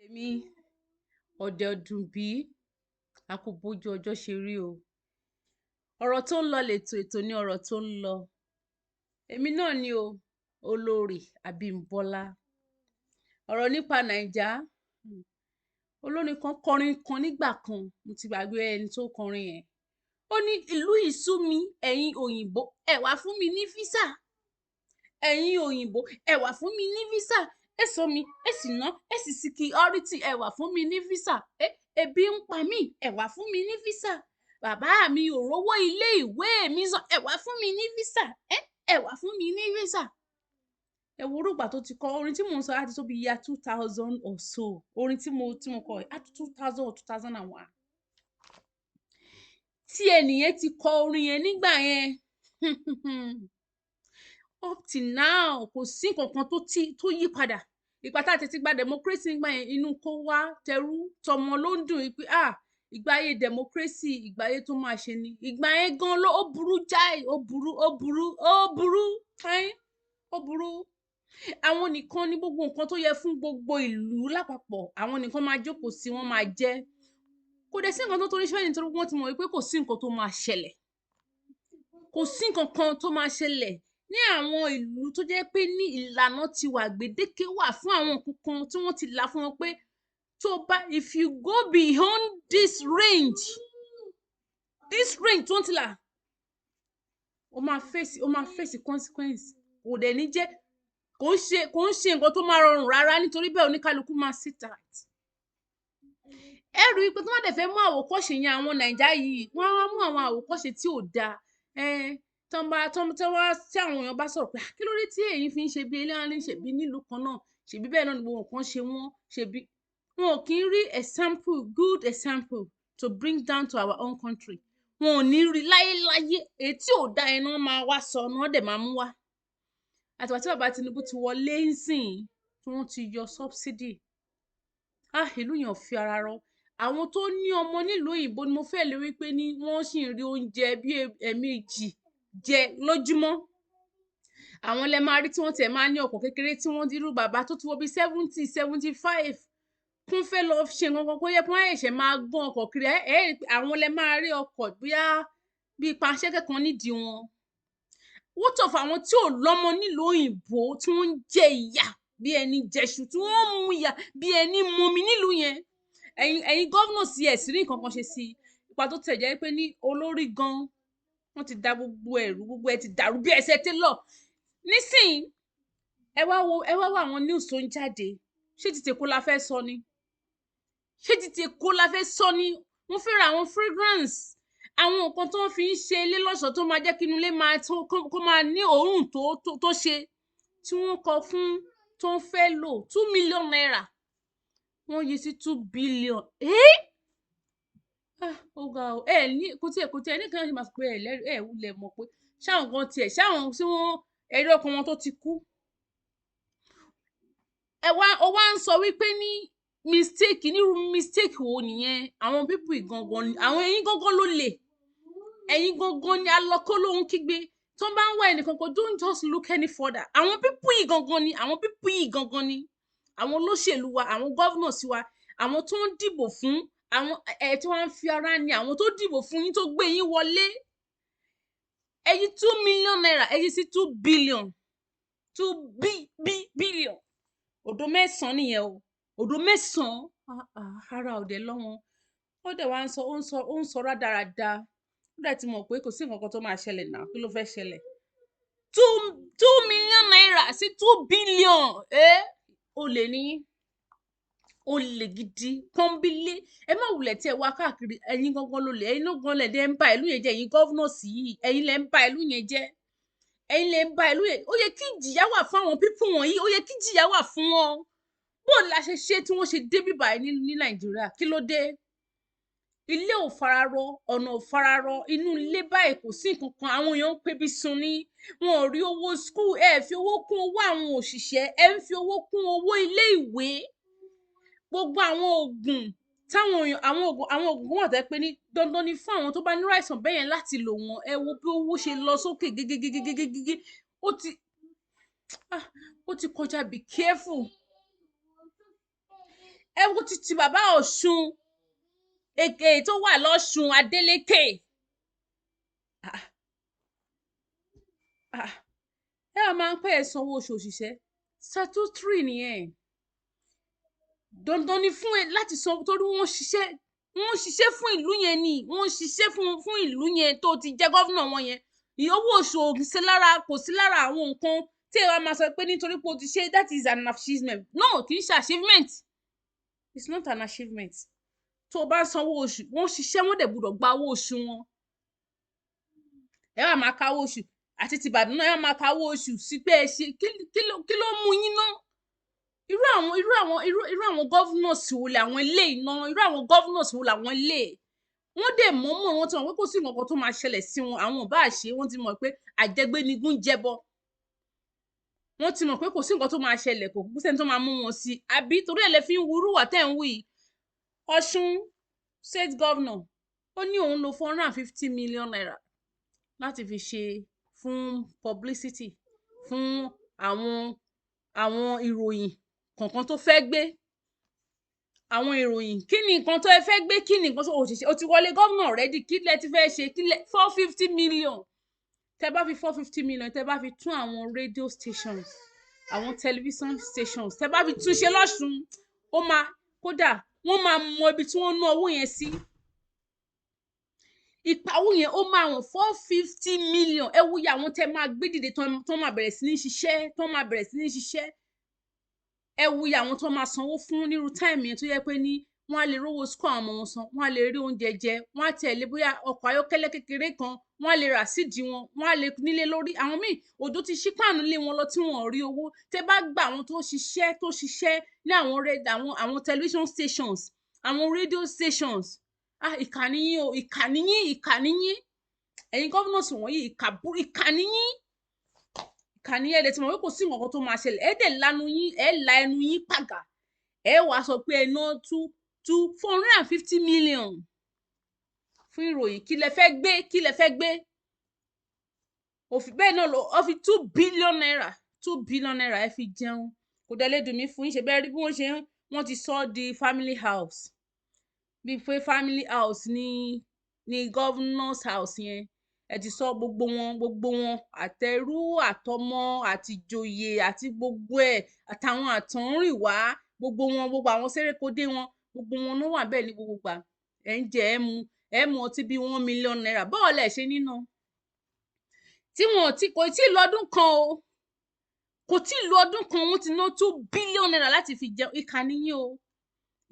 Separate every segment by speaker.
Speaker 1: Èmi ọ̀dẹ̀ ọdún bí a kò bójú ọjọ́ ṣe rí o. Ọ̀rọ̀ tó ń lọ lètò, ètò ní ọ̀rọ̀ tó ń lọ. Èmi náà ni o, olórí Abímbọ́lá. Ọ̀rọ̀ nípa Naija. Olórin kan kọrin kan nígbà kan, mo ti gbàgbé ẹni tó kọrin yẹn. Ó ní ìlú ìsú mi, ẹ̀yin òyìnbó, ẹ wá fún mi ní visa. Ẹ̀yin òyìnbó, ẹ wá fún mi ní visa. Ẹ sọ mi, ẹ sì ná, ẹ sì security, ẹ wá fún mi ní visa. Ẹ ebi ń pa mí, ẹ wá fún mi ní visa. Bàbá mi ò rówó ilé ìwé mi san, ẹ wá fún mi ní visa. Ẹ wá fún mi ní visa. Ẹ wo orúgbà tó ti kọ orin tí mò ń sọ láti tó bí year 2000 or so. Orin tí mo kọ yìí, 2000 or 2001. Tí ẹnìyẹn ti kọ orin yẹn nígbà yẹn, up till now, kò sí nǹkan kan tó ti tó yí padà. Ìgbà tá a ti gba democracy nígbà yẹn, inú kó wá tẹrú tọmọ ló ń dùn pé, ah, ìgbà ayé democracy, ìgbà ayé tó máa ṣe ni. Ìgbà yẹn gan ló ó burú jáì, ó burú, ó burú, ó burú, ẹ́n, ó burú. Àwọn nìkan ní gbogbo nǹkan tó yẹ fún gbogbo ìlú lápapọ̀, àwọn nìkan máa jókòó sí, wọ́n máa jẹ. Kò dẹ̀ sí nǹkan tó torí ṣẹ́ni, nítorí wọ́n ti mọ̀ wípé kò sí nǹkan tó máa ṣẹlẹ̀. Kò sí nǹkan kan tó máa ṣẹlẹ̀ ní àwọn ìlú tó jẹ́ pé ní ìlànà ti wà, gbèdéke wà fún àwọn nǹkan kan tí wọ́n ti là fún wọn pé tó bá, if you go beyond this range tó ń ti là, ó máa face consequence. Kò dẹ̀ ní jẹ́ kò ń ṣe nǹkan tó máa rọrùn rárá. Nítorí bẹ́ẹ̀, oníkálukú máa sit tight. Ẹ rí i pé tí wọ́n dẹ̀ fẹ́ mú àwòkọ́ṣe yẹn, àwọn Nàìjà yìí, wọ́n á mú àwọn àwòkọ́ṣe tí ò dáa. Tán bá tán tán wá tí àwọn èèyàn bá sọ̀rọ̀ pé, "Ah, kí ló dé tí èyí fi ń ṣe bí eléyìí?" Wọ́n ní ṣebí nílùú kan náà, ṣebí bẹ́ẹ̀ náà ni gbogbo nǹkan ṣe wọ́n, ṣebí wọn ò kí ń rí example, good example to bring down to our own country. Wọn ò ní rí láyéláyé. Èyí tí ò dá yẹn ni wọ́n máa wá sọ, ni wọ́n dẹ̀ máa mú wá. Àtìgbà tí bàbá Tinubu ti wọlé ńsìn, tí wọ́n ti yọ subsidy, ah, ìlú yẹn ò fi ara rọ. Àwọn tó ní ọmọ nílùú òyìnbó ni mo fẹ́ lè wí pé ní wọ́n sì ń rí oúnjẹ bí ẹ̀ẹ̀mejì jẹ lójúmọ́. Àwọn lẹ máa rí tí wọ́n tiẹ̀ máa ní ọkọ̀ kékeré, tí wọ́n dirú bàbá tó ti wọ bí 70, 75, kún fẹ́ lọ ṣe nǹkan kan, kó yẹ kí wọ́n ṣẹ̀ṣẹ̀ máa gbọ́n ọkọ̀ kiri. Ẹ ẹ́ àwọn lẹ máa rí ọkọ̀ bóyá bíi panṣẹ́kẹ́ kan nídìí wọn. What of àwọn tí ò lọ́mọ nílùú òyìnbó, tí wọ́n ń jẹ ìyà bí ẹni jẹṣu, tí wọ́n ń mu ìyà bí ẹni mumi nílùú yẹn? Ẹ̀yin governor sí ẹ̀ sì rí nǹkan kan ṣe sí i. Ipa tó tẹ̀ jẹ́ pé ní olórí gan, wọ́n ti da gbogbo ẹ̀rú, gbogbo ẹ̀ ti dàrú bí ẹsẹ̀ télọ̀ nísìnyí. Ẹ wá wo àwọn news tó ń jáde. Ṣé ti tèkó la fẹ́ sọ ni? Ṣé ti tèkó la fẹ́ sọ ni? Wọ́n fẹ́ ra àwọn fragrance, àwọn nǹkan tó ń fi ń ṣe ilé lọ́ṣọ̀ọ́, tó máa jẹ́ kí inú ilé máa tó kó máa ní òórùn tó ṣe, tí wọ́n kọ fún tó ń fẹ́ lò ₦2 million, wọ́n yí sí 2 billion. Eh, ah, ó ga o. Ẹ ní kò tiẹ̀ ní kan ṣe máa sọ pé ẹ lẹ́rìí, ẹ wulẹ̀ mọ̀ pé ṣáwọn kan tiẹ̀ ṣáwọn tí wọ́n ẹ̀rí ọkàn wọn tó ti kú. Ẹ wá, ó wá ń sọ wípé ní mistake. Nírú mistake wo nìyẹn? Àwọn people gangan ni àwọn, ẹ̀yin gangan ló lè, ẹ̀yin gangan ni alọ́kọ́ lóhun kígbe tó bá ń wá ẹnìkan kan. Don't just look any further. Àwọn people yìí gangan ni, àwọn people yìí gangan ni àwọn olóṣèlú wa, àwọn governors wa, àwọn tó ń dìbò fún àwọn ẹ tí wọ́n ń fi ara ní àwọn tó dìbò fún yín, tó gbé yín wọlé. Ẹ̀yin ₦2 million, ẹ̀yin sí 2 billion, two b b billion. Òdo mẹ́sàn-án nìyẹn o, òdo mẹ́sàn-án. Ah, ah, ara òde lọ́wọ́n. Ó dẹ̀ wá ń sọ, ó ń sọ, ó ń sọ rádaràda. Ó dẹ̀ ti mọ̀ pé kò sí nǹkan kan tó máa ṣẹlẹ̀ náà. Kí ló fẹ́ ṣẹlẹ̀? ₦2 million sí 2 billion. Ẹ olè ní, olè gidi pọ́nbílé. Ẹ má wulẹ̀ tí ẹ wá káàkiri. Ẹ̀yin gangan ló lè, ẹ̀yin náà gan lẹ̀ dẹ́ ń ba ìlú yẹn jẹ́. Ẹ̀yin governors yìí, ẹ̀yin lẹ̀ ń ba ìlú yẹn jẹ́, ẹ̀yin lẹ̀ ń ba ìlú yẹn. Ó yẹ kí ìjìyà wà fún àwọn people wọ̀nyí, ó yẹ kí ìjìyà wà fún wọn. Bó la ṣe ṣe tí wọ́n ṣe dé bíbáyìí ní Nàìjíríà? Kí ló dé? Ilé ò fararọ, ọ̀nà ò fararọ, inú ilé báyìí kò sí nǹkan kan. Àwọn èèyàn ń pebi sun ni, wọn ò rí owó school. Ẹ fi owó kún owó àwọn òṣìṣẹ́, ẹ ń fi owó kún owó ilé ìwé. Gbogbo àwọn oògùn táwọn èèyàn, àwọn oògùn kan wà tó jẹ́ pé ní dandan ni fún àwọn tó bá nírú àìsàn bẹ́ẹ̀ yẹn láti lò wọ́n. Ẹ wo bí owó ṣe lọ sókè gégégégégégé. Ó ti, ah, ó ti kọjá. Be careful. Ẹ Ẹ wo títí bàbá Ọ̀ṣun èké tó wà lọ́ṣun Adeleke. Ẹ wá máa ń pẹ́ ẹ sanwó oṣù òṣìṣẹ́, statutory nìyẹn, dandan ni fún ẹ láti san, torí wọ́n ṣiṣẹ́, wọ́n ṣiṣẹ́ fún ìlú yẹn ni, wọ́n ṣiṣẹ́ fún ìlú yẹn tó ti jẹ́ governor wọn yẹn. Owó oṣù ò sí lára, kò sí lára àwọn nǹkan tí ẹ wá máa sọ pé nítorí pé o ti ṣe, that is an achievement. No, kì í ṣe achievement, it's not an achievement. Tó o bá sanwó oṣù, wọ́n ṣiṣẹ́, wọ́n dẹ̀ gbọ́dọ̀ gba owó oṣù wọn. Ẹ wá máa ka owó oṣù àti ti Ìbàdàn náà, ẹ wá máa ka owó oṣù sí pé ẹ ṣe. Kí ló mú yín ná? Irú àwọn governors wo làwọn eléyìí ná? Irú àwọn governors wo làwọn eléyìí? Wọ́n dẹ̀ mọ̀ọ́mọ̀, wọ́n ti mọ̀ pé kò sí nǹkan kan tó máa ṣẹlẹ̀ sí wọn. Àwọn ò bá ṣe, wọ́n ti mọ̀ pé àjẹgbénigún jẹbọ. Wọ́n ti mọ̀ pé kò sí nǹkan tó máa ṣẹlẹ̀, kò kúkú sẹ́ni tó máa mú wọn sí, àbí torí ẹ̀ lẹ fi ń wúrú wà tẹ́ ń wí. Ọ̀ṣun State governor, ó ní òun lo ₦450 million láti fi ṣe fún publicity fún àwọn ìròyìn kọ̀ọ̀kan tó fẹ́ gbé. Àwọn ìròyìn, kí ni nǹkan tó ẹ fẹ́ gbé? Kí ni nǹkan tó òṣìṣẹ́? O ti wọlé gómìnà already, kí lẹ ti fẹ́ ṣe? Kí lẹ 450 million, tẹ bá fi 450 million, tẹ bá fi tún àwọn radio stations, àwọn television stations, tẹ bá fi tún ṣe lọ́ṣun, ó máa kódà wọ́n máa mọ ibi tí wọ́n ná owó yẹn sí. Ìpawó yẹn ó máa wọ̀n. 450 million, ẹ wúyà àwọn tẹ máa gbé dìde tó máa bẹ̀rẹ̀ sí ní ṣiṣẹ́, tó máa bẹ̀rẹ̀ sí ní ṣiṣẹ́. Ẹ wúyà àwọn tó máa sanwó fún nírú time yẹn, tó yẹ pé ní wọ́n á lè rówó school àwọn ọmọ wọn san, wọ́n á lè rí oúnjẹ jẹ, wọ́n á tẹ̀lé bóyá ọkọ̀ ayọ́kẹ́lẹ́ kékeré kan wọ́n á lè rà sídìí wọn, wọ́n á lè nílé lórí. Àwọn míì, òjò ti ṣí páànù lé wọn lọ tí wọn ò rí owó. Tẹ́ bá gba àwọn tó ṣiṣẹ́ ní àwọn àwọn television stations, àwọn radio stations, ah, ìkànnì yín o, ìkànnì yín, ìkànnì yín, ẹ̀yin governors wọ̀nyí, ìkànnì yín, ìkànnì yín. Ẹ̀ dẹ̀ ti mọ̀ pé kò sí nǹkan kan tó máa ṣẹlẹ̀. Ẹ̀ dẹ̀ lanu yín, ẹ̀ la ẹnu yín pàgà, ẹ̀ wàá sọ pé ẹ ná two two 450 million fún ìròyìn. Kí lẹ fẹ́ gbé? Kí lẹ fẹ́ gbé? Òfin bẹ́ẹ̀ náà ló ọ fi ₦2 billion, ₦2 billion ẹ fi jẹun. Kò dẹ̀ lè dùn mí fún yín. Ṣe bẹ́ẹ̀ rí bí wọ́n ṣe ń, wọ́n ti sọ ọ́ di family house, bíi pé family house ní governor's house yẹn. Ẹ ti sọ gbogbo wọn, gbogbo wọn, àtẹrú àtọmọ àtìjòyè àti gbogbo ẹ, àtàwọn àtọ̀húnrìnwá, gbogbo wọn, gbogbo àwọn sérékodé wọn, gbogbo wọn ló wà bẹ́ẹ̀ ní gbogbo gbà. Ẹ ń jẹ, ẹ mu, ẹ mu ọtí bíi ₦1 million. Bọ́ọ̀ lẹ̀ ṣe nínú tí wọn ti kò tí ì lọ́dún kan o, kò tí ì lo ọdún kan, wọ́n ti ná ₦2 billion láti fi jẹun. Ìkànnì yín o,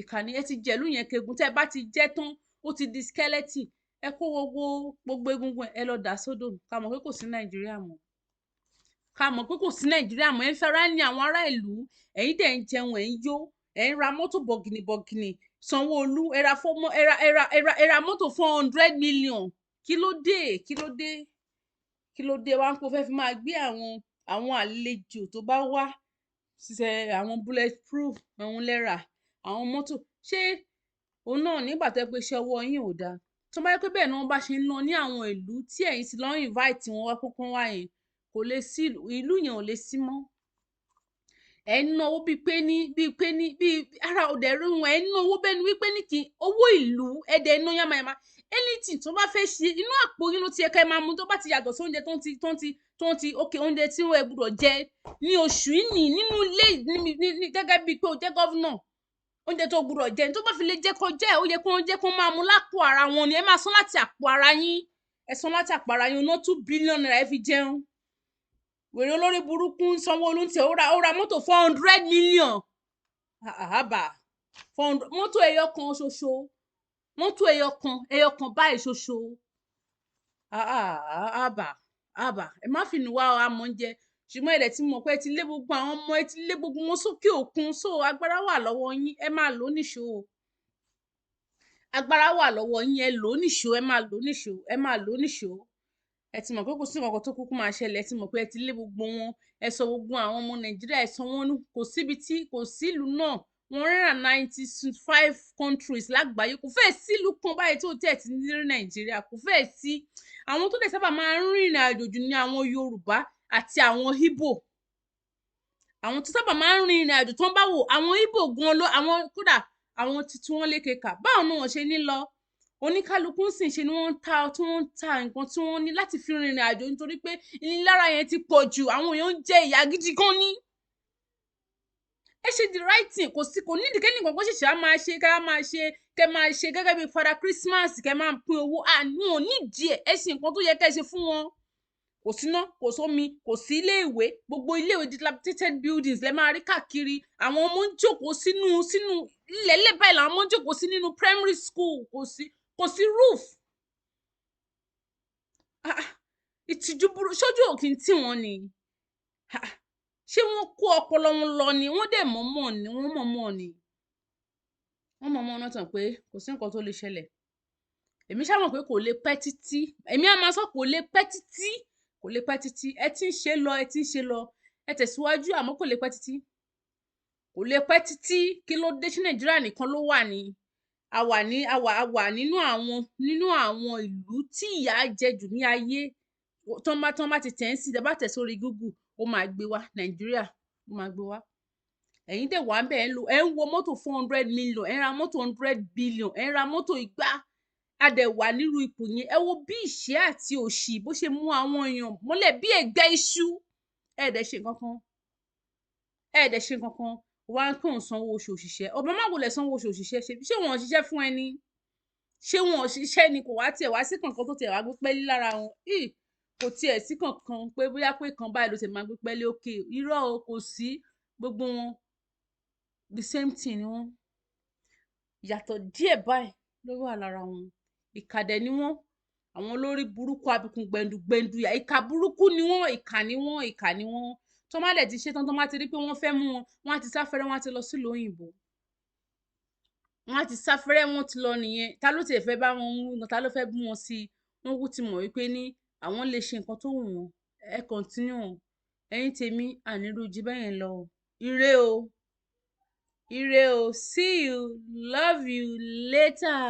Speaker 1: ìkànnì. Ẹ ti jẹ̀lú yẹn kegun. Tẹ́ ẹ bá ti jẹ́ tán, ó ti di skeleton. Ẹ kó gbogbo gbogbo egungun ẹ lọ dà sódò, ká mọ̀ pé kò sí Nàìjíríà mọ́, ká mọ̀ pé kò sí Nàìjíríà mọ́. Ẹ ń fẹ́ra ní àwọn ará ìlú, ẹ̀yin dẹ̀ ń jẹun, ẹ̀ ń yó, ẹ̀ ń ra mọ́tò bọ̀gìnì bọ̀gìnì. Sanwó-Olú, ẹ ra fọ́mọ, ẹ ra mọ́tò 400 million. Kí ló dé? Kí ló dé? Kí ló dé? Wá ń pò fẹ́ fi máa gbé àwọn àlejò tó bá wá ṣiṣẹ́, àwọn bullet proof, àwọn lẹ́rà àwọn mọ́tò. Ṣé òun náà nígbà tó yẹ pé iṣẹ́ ọwọ́ yín ò dáa? Tó bá yẹ pé bẹ́ẹ̀ ni wọ́n bá ṣe ń ná ní àwọn ìlú tí ẹ̀yin ti lọ invite wọn wá kókó wá yẹn, kò lè sí, ìlú yẹn ò lè sí mọ́. Ẹ̀ ń náwó bíi pé ní bíi ara òdẹ̀ rí wọn. Ẹ̀ ń náwó bẹ́ẹ̀ ni wípé ní kí owó ìlú ẹ̀ dẹ̀ ná yamayama. Anything tó bá fẹ́ ṣe, inú àpò yín ló ti yẹ ká ẹ máa mú. Tó bá ti yàtọ̀ sí oúnjẹ tó ń ti ok, oúnjẹ tí wọ́n gbọ́dọ̀ jẹ ní oṣù yìí ní nínú ilé ní gẹ́gẹ́ bíi pé o jẹ́ governor, oúnjẹ tó gbọ́dọ̀ jẹ, tó bá fi lè jẹ́ kọjá ẹ̀, ó yẹ kó jẹ́ kó máa mú lápò ara wọn ni. Ẹ máa san láti àpò ara yín, ẹ san láti àpò ara yín. Ná ₦2 billion ẹ fi jẹun. Wèrè olórí burúkú Sanwó-Olú ń tẹ, ó ra mọ́tò 400 million. Àbà, 400, mọ́tò ẹyọ kan ṣoṣo, mọ́tò ẹyọ kan, ẹyọ kan báyìí ṣoṣo. Àbà, àbà, ẹ má fi nù wá àmọ́ ń jẹ. Ṣùgbọ́n ẹ̀rẹ̀ tí mo mọ̀ pé ẹ ti lé gbogbo àwọn ọmọ, ẹ ti lé gbogbo wọn sókè òkun, so agbára wà lọ́wọ́ yín, ẹ máa lò ó níṣó. Agbára wà lọ́wọ́ yín, ẹ lò ó níṣó, ẹ máa lò ó níṣó, ẹ máa lò ó níṣó. Ẹ ti mọ̀ pé kò sí nǹkan tó kúkú máa ṣẹlẹ̀. Ẹ ti mọ̀ pé ẹ ti lé gbogbo wọn, ẹ sọ gbogbo àwọn ọmọ Nàìjíríà, ẹ sọ wọ́n nù. Kò síbi tí kò sílùú náà, 195 countries lágbàáyé, kò fẹ́ẹ̀ sílùú kan báyìí tó tẹ̀ tí ní Nàìjíríà, kò fẹ́ẹ̀ sí. Àwọn tó dẹ̀ sábà máa ń rìnrìn àjò jù ní àwọn Yorùbá àti àwọn Ìgbò. Àwọn tó sábà máa ń rin ìrìn àjò tó ń bá wò, àwọn Ìgbò gan ló àwọn kódà. Àwọn títí wọn lékeka, báwọn náà ṣe ní lọ? Oníkálukú sì ṣe ni wọ́n ń ta, tí wọ́n ń ta nǹkan tí wọ́n ní láti fi rìnrìn àjò, nítorí pé ìnilára yẹn ti pọ̀ jù. Àwọn èèyàn ń jẹ ìyà gidi gan ni. Ẹ ṣe the right thing. Kò sí, kò nídìí kẹ́nìkan kó ṣẹ̀ṣẹ̀ á máa ṣe, kẹ́ á máa ṣe, kẹ́ máa ṣe gẹ́gẹ́ bí Father Christmas, kẹ́ máa pín owó. Àánú ò nídìí ẹ̀. Ẹ ṣe nǹkan tó yẹ kẹ́ ẹ ṣe fún wọn. Kò síná, kò sómi, kò sí iléèwé. Gbogbo iléèwé, dilapidated buildings lẹ máa rí káàkiri. Àwọn ọmọ ń jókòó sínú ilẹ̀ẹ́lẹ̀ báyìí làwọn ọmọ ń jókòó sí nínú primary school. Kò sí roof. Ah, ah, ìtìjú burú sójú òkì tí wọ́n ni. Ah, ah, ṣé wọ́n kó ọpọlọ wọn lọ ni? Wọ́n dẹ̀ mọ̀ọ́mọ̀ ni, wọ́n mọ̀ọ́mọ̀ ni, wọ́n mọ̀ọ́mọ̀ náà tàn pé kò sí nǹkan tó lè ṣẹlẹ̀. Èmi ṣáà mọ̀ pé kò lè pẹ́ títí. Èmi á máa sọ, kò lè pẹ́ títí, kò lè pẹ́ títí. Ẹ ti ń ṣe lọ, ẹ ti ń ṣe lọ, ẹ tẹ̀síwájú, àmọ́ kò lè pẹ́ títí, kò lè pẹ́ títí. Kí ló dé? Sí Nàìjíríà nìkan ló wà ní a wà ní a wà nínú àwọn ìlú tí ìyà jẹ jù ní ayé. Tán bá ti tẹ̀ ń sí, tẹ́ bá tẹ̀ sórí Google, ó máa gbé wá Nàìjíríà, ó máa gbé wá. Ẹ̀yin dẹ̀ wà ń bẹ̀, ẹ̀ ń lo, ẹ̀ ń wọ mọ́tò 400 million, ẹ̀ ń ra mọ́tò 100 billion, ẹ̀ ń ra mọ́tò igba. A dẹ̀ wà nírú ipò yẹn. Ẹ wo bí ìṣẹ́ àti òṣì bó ṣe mú àwọn èèyàn mọ́lẹ̀ bí ẹ̀gbẹ́ iṣu. Ẹ dẹ̀ ṣe nǹkan kan, ẹ dẹ̀ ṣe nǹkan kan. Wá ń kàn sanwó oṣù òṣìṣẹ́. Ọba má wọlé sanwó oṣù òṣìṣẹ́. Ṣé wọn ò ṣiṣẹ́ fún ẹni? Ṣé wọn ò ṣiṣẹ́ ni? Kò wá tiẹ̀ wá sí kankan tó tiẹ̀ wá gbé pẹ́ẹ́lí lára wọn. Kò tiẹ̀ sí kankan pé bóyá pé kan báyìí ló ti máa gbé pẹ́ẹ́lí òkè. Irọ́ o, kò sí. Gbogbo wọn, the same thing ni wọ́n. Ìyàtọ̀ díẹ̀ báyìí ló wà lára wọn. Ìkà dẹ̀ ni wọ́n, àwọn olórí burúkú abikun gbẹndugbẹndu. Ìkà burúkú ni wọ́n, ìkà ni wọ́n, ìkà ni wọ́n. Tó má dẹ̀ ti ṣe tán, tó má ti rí pé wọ́n fẹ́ mú wọn, wọ́n á ti sáfẹ́rẹ́, wọ́n á ti lọ sílùú òyìnbó, wọ́n á ti sáfẹ́rẹ́, wọ́n ti lọ nìyẹn. Ta ló tiẹ̀ fẹ́ bá wọn mú? Ta ló fẹ́ bú wọn sí i? Wọ́n kú ti mọ̀ wípé ní àwọn lè ṣe nǹkan tó wù wọ́n. Ẹ continue. Ẹ̀yin tèmi, ànírú jí bẹ́yẹn lọ o. Ire o, ire o. See you, love you later.